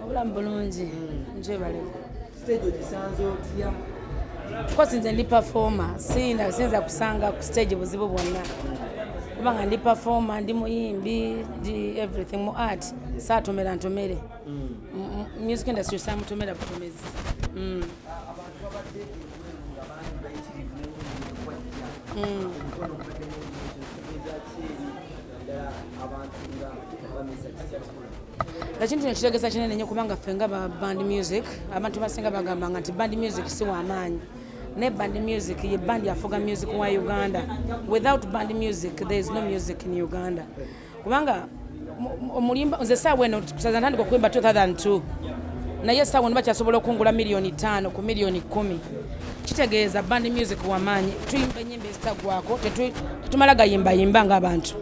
Obulamu bulungi, njebaleko. Stage ogisanze otya? Kosi nze ndi performer, sinda sinza kusanga ku stage buzibu bwonna, kubanga ndi performer, ndi muyimbi, ndi everything mu art. Saatomera ntomere. Music industry saamutomera butomezi. Abantu babadde ebweru nga bangi bayitirivu n'ewajja omukono gubadde mungi. Kitegeeza ki eri naddala abantu nga bamisa kikyakikola? Ekintu kino kitegeeza kinene nnyo, kubanga ffe nga ba band music, abantu basinga bagambanga nti band music si wamaanyi, naye band music ye band afuga music wa Uganda. Without band music, there is no music in Uganda, kubanga omulimba nze saawa eno kusaza ntandika okuyimba 2002, naye essaawa eno bakyasobola okungula miliyoni 5 ku miliyoni 10. Kitegeeza band music wamaanyi. Tuyimba enyimba ezitaggwako, tetumala gayimbayimba ng'abantu.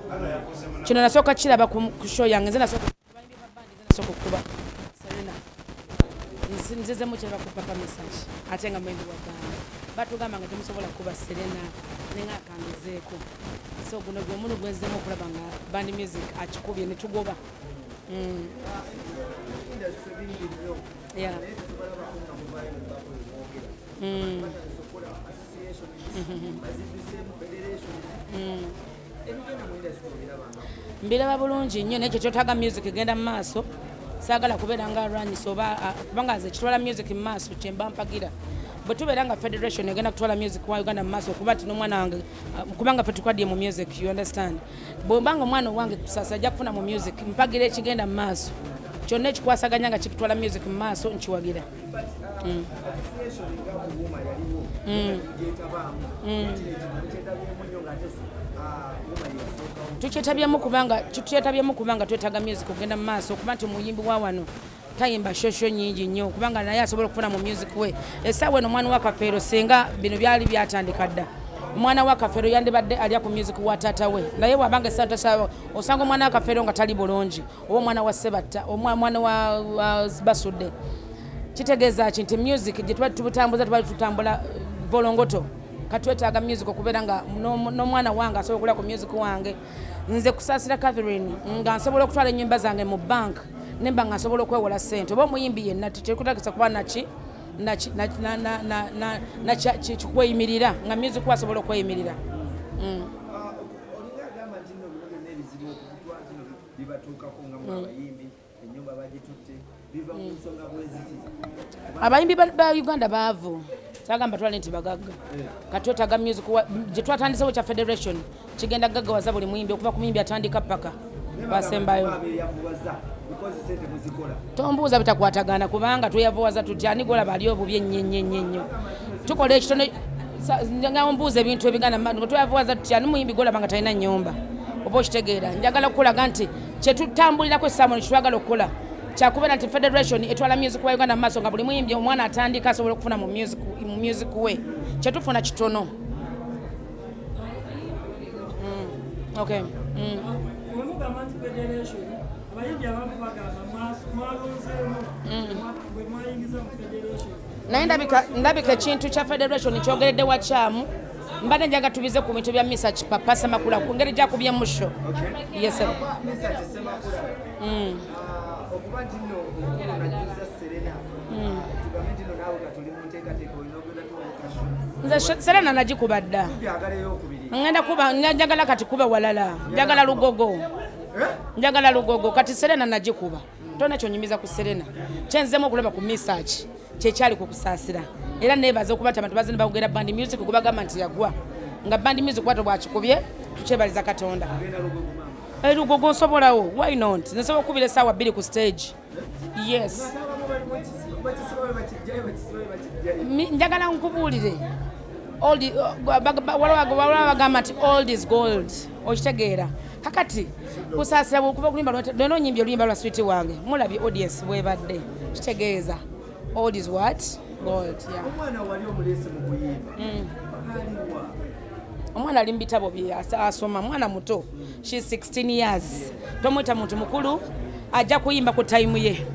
Kino nasooka kiraba ku show yange. Nze nasooka abayimbi ba band, nze nasooka okukuba Serena. Nzizemu kiraba ku Papa Message, ate nga muyimbi wa band. Batugamba nga temusobola kuba Serena, nenga akangezeeko. So guno gwe mulu gwenzemu okulaba nga band music akikubye netugoba. Industry bingi nnyo, naye tetubalabako nga muvaayo ne mubako bye mwogera. Batandise okukola associations, bazidduseemu federations. Ebigenda mu industry obirabanga? Mbiraba bulungi nnyo, naye kyetwetaaga music egenda mu maaso. Saagala kubeera nga alwanyisa oba kubanga nze kitwala music mu maaso kyemba mpagira. Bwe tubeera nga federation egenda kutwala music wa Uganda mu maaso, okuba nti n'omwana wange, kubanga ffe tukwaddiye mu music, you understand? Bwobanga omwana owange Kusasa ajja kufuna mu music, mpagira ekigenda mu maaso kyonna ekikwasaganya nga kikutwala music mu maaso, nkiwagira. But association nga UMA yaliwo, gyetabaamu kino ekintu kyetabyemu nnyo, ng'ate UMA yeyasookawo. Tukyetabyemu kubanga twetaaga music okugenda mu maaso, okuba nti omuyimbi wa wano tayimba shosho nyingi nnyo, kubanga naye asobola okufuna mu music we. Essaawa eno omwana wa Kafeero, singa bino byali byatandika dda, omwana wa Kafeero yandibadde alya ku music wa taata we. Naye bwabanga essaawa osanga omwana wa Kafeero nga tali bulungi, oba omwana wa Sebatta, omwana wa Basudde, kitegeeza ki? Nti music gye tuba tubutambuza, tuba tutambula volongoto. Katwetaaga music okubeera nga n'omwana wange asobola okulya ku music wange. Nze Kusaasira Catherine nga nsobola okutwala ennyumba zange mu bank, nemba nga nsobola okwewola ssente, oba omuyimbi yenna tekutagisa kuba naki kikweyimirira nga music we asobola okweyimirira. Olinga agamba nti nno bino byonna ebizibu okutwa nti no bibatuukako nga mu abayimbi, ennyumba bagitutte, biva mu nsonga bweziti? Abayimbi ba Uganda baavu, sagamba twale nti bagagga. Katwetaaga music gye twatandisewo kya federation kigenda gaggawaza buli muyimbi, okuva ku muyimbi atandika paka basembayo. Beyavuwaza because sente muzikola. Tombuuza bitakwatagana, kubanga tweyavuwaza tutya? Ani golaba ali obubi ennyo ennyo ennyo ennyo? Tukola ekitono. Nga ombuuza ebintu ebiganda, tweyavuwaza tutya? Ani muyimbi golaba nga talina nnyumba? Oba okitegeera? Njagala okukulaga nti kyetutambulirako essaawa eno, kyetwagala okukola kyakubeera nti federation etwala music wa Uganda mu maaso, nga buli muyimbi omwana atandika asobola okufuna mu music we. Kyetufuna kitono. Okay. Bwe mugamba nti federation, abayimbi abamu bagamba mwalonzeemu bwe mwayingiza mu federation. Naye ndabika ekintu kya federation kyogeredde wakyamu. Mbadde njaga tubize ku bintu bya Misa Papa Semakula, ku ngeri gyakubye musho. Yes, sir. Misa Semakula, okuba nti nno omukulu najjuza Serena, tugambe nti nno naawe katuli mu nteekateeka olina ogenda tuwakasho? Nze Serena nagikuba dda. Byagala eyokubiri? Ngenda kuba, njagala kati kuba walala, njagala Lugogo, njagala Lugogo. Kati Serena nagikuba, tona kyonyumiza ku Serena. Kyenzemu okulaba ku Misach kyekyali ku Kusaasira, era nebaza okuba nti abantu bazina bagera band music gubagamba nti yagwa, nga band music bwato bwakikubye. Tukyebaliza Katonda. Lugogo nsobolawo, why not? Nsobola okukubira essaawa 2 ku stage, yes. Njagala nkubuulire, waliwo bagamba nti old is gold, okitegeera? Kakati Kusaasira bwekuva okulimba lwena onyimbye oluyimba lwa sweet wange, mulabye audience bwebadde, kitegeeza old is what? Gold, yeah. Omwana wali omuleese mu kuyimba, aliwa? Omwana ali mu bitabo bye, asoma. Mwana muto, she 16 years, tomwita muntu mukulu. Ajja kuyimba ku time ye.